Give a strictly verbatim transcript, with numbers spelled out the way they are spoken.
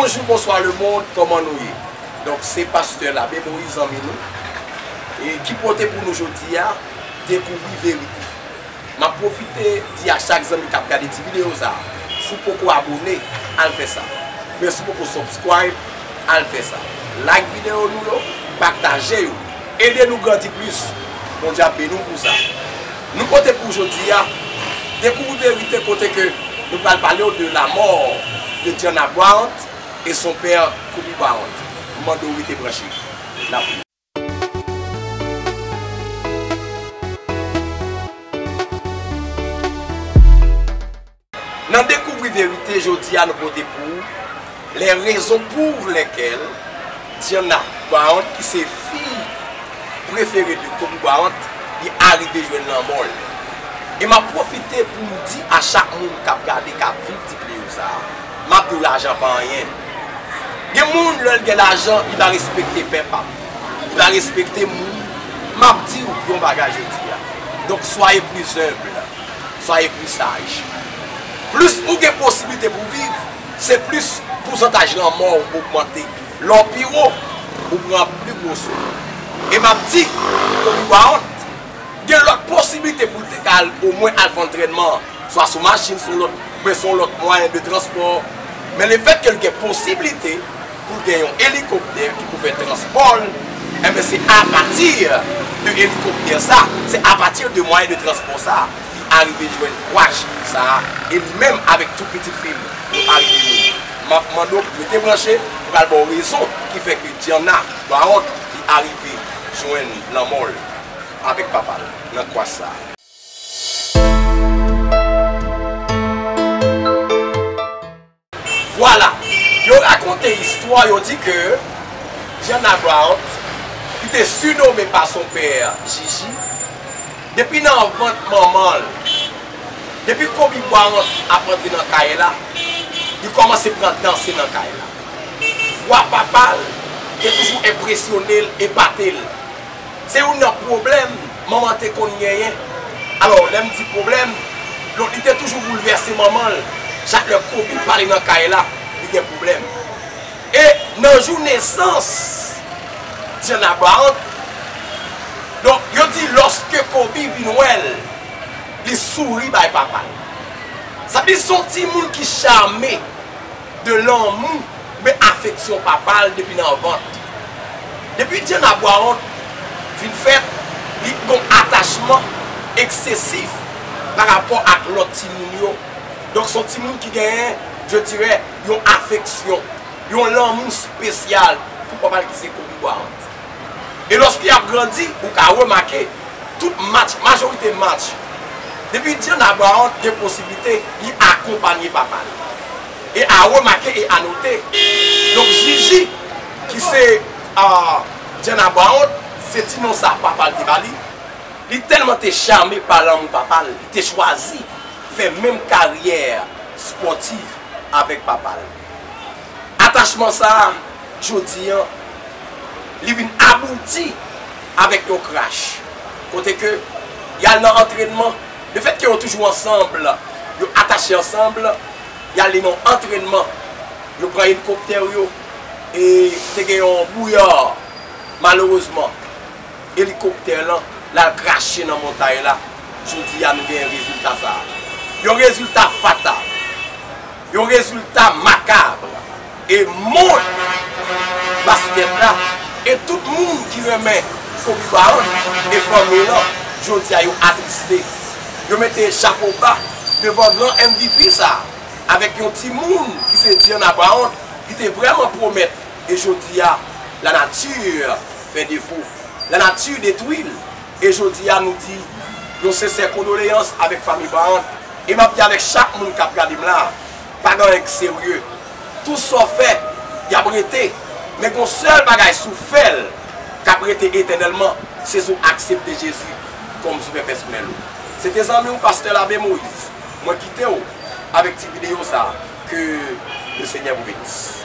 Bonjou, bonswa lemonn, kòman nou ye? Donk, se pastè Labe Moyiz, zanmi nou, e ki pote pou nou jodi a, Dekouvri Verite. M ap pwofite di a chak zanmi k ap gade ti videyo sa a, si w poko abòne, al fè sa. Men si w poko subscribe, al fè sa. Like videyo nou yo, pataje yo. Ede nou grandi plis. Bondye ap beni w pou sa. Nou pote pou jodi a, Dekouvri Verite, kote ke nou pral pale w de la mort de Gianna Bryant et son père Kobe Bryant. M mande w rete branche. N ap vini. Nan Dekouvri Verite jodi a, nou pote pou ou les raisons pour lesquelles Gianna Bryant, ki se fi prefere de Kobe Bryant, li arive jwenn lanmò l. E m ap pwofite pou m di a chak moun k ap gade, k ap viv ti videyo sa a, m ap di w lajan pa anyen. Gen moun, lè l gen lajan, li pa respekte pè pa l, li pa respekte moun. M ap di w yon bagay jodi a. Donk, soyez plus humble, soyez plus sage. Plis ou gen posiblite pou w viv, se plis pousantaj lanmò w ogmante. Lè w pi wo, ou pran pli gwo swen. E m ap di, Kobe Bryant gen lòt posiblite pou l te ka al, omwen al fè antrènman, swa sou machin, sou lòt, oubyen sou yon lòt mwayen de transpò. Men lefètke l gen posiblite pou l gen yon elikoptè ki pou fè transpò l, enben, se apati de elikoptè sa, se apati de mwayen de transpò sa, li arive jwenn kwach sa, e li menm avèk tout pitit fi l, yo arive mouri. M ap mande w rete branche, m pral ba w rezon ki fè ke Gianna Bryant, li arive jwenn lanmò l avèk papa l nan kwach sa. Vwala, yo rakonte istwa, yo di ke Gianna Bryant, ki te sirnome pa son pè Gigi, depi nan vant manman l, depi Kobe Bryant ap antre nan kay la, li kòmanse pran danse nan kay la. Vwa papa l te toujou enpresyone l, epate l. Se youn nan pwoblèm manman te konn genyen. Alò, lè m di pwoblèm, donk, li te toujou boulvèse manman l. Chak lè Kobe pale nan kay la, li gen pwoblèm. E nan jou nesans Gianna Bryant, donk, yo di lòske Kobe vin wè l, li souri bay papa l. Sa vle di se yon timoun ki chame de lanmou oubyen afeksyon papa l depi nan vant. Depi Gianna Bryant vin fèt, li gon atachman eksesif pa rapò ak lòt timoun yo. Donk, se yon timoun ki genyen, je dirais, yon afeksyon, yon lanmou espesyal pou papa l ki se Kobe Bryant. E lòske y ap grandi, ou ka remake tout match, majorite match, depi Gianna Bryant gen posiblite, li akonpanye papa l. E a remake e a note, donk, Gigi, ki se, ah, Gianna Bryant, se ti non sa papa l te ba li, li tèlman te chame pa lanmou papa l, li te chwazi fè menm karyè espòtif avèk papa l. Atachman sa a, jodi a, li vin abouti avèk yon krach. Kote ke y al nan antrènman, lefètke yo toujou ansanm, yo atache ansanm, y ale nan antrènman, yo pran elikoptè yo, e te gen yon bouya, malerezman. Elikoptè lan, l al krache nan montay la. Jodi a, nou genyen rezilta sa a. Yon rezilta fatal. Yon rezilta makab. E mond baskèt la, e tout moun ki renmen Kobe Bryant e fanmi l lan, jodi a, yo atriste. Yo mete chapo ba devan gran M V P sa a, avèk yon timoun ki se Gianna Bryant, ki te vrèman pwomèt. E jodi a, la nature fait défaut. La nature détruit l. E jodi a, nou di yon sensè kondoleyans avèk fanmi Bryant. E m ap di avèk chak moun k ap gade m la, pa gen anyen k serye. Tout sa w fè, y ap rete. Men gon sèl bagay, si w fè l, k ap rete etènèlman, se si w aksepte Jezi kòm Sovè pèsonèl ou. Se te zanmi w, pastè Labe Moyiz. Mwen kite w avèk ti videyo sa a. Que le Seigneur vous bénisse.